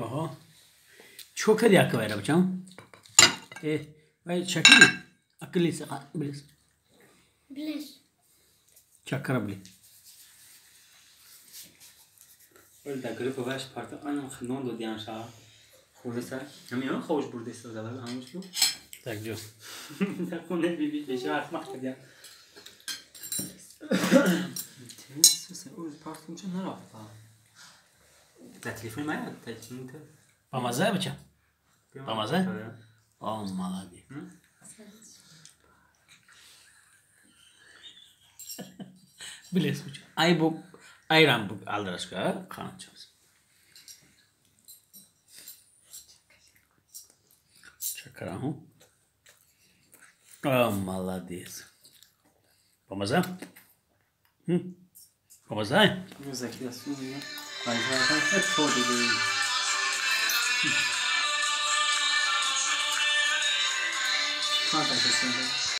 Оҳо. Чико кардӣ ака вайра бачам? Э, вай чакиди? Акилис, билес. Билес. Чакара били. Дар группа ваш парта анам хнон додиан ша. Хурдеса. Ҳамин ховш бурдеса зала ҳамуш. Так ҷо. Дар хоне биби беша ахмақ кардиан. Партунча нарафта. Дар телефони мая телефони. Бамаза бача? Бамаза? О, молодец. Билес бача. Ай бу айран бу алдрашка қанчамыз. Чакара. О, молодец. Бамаза? Бамаза?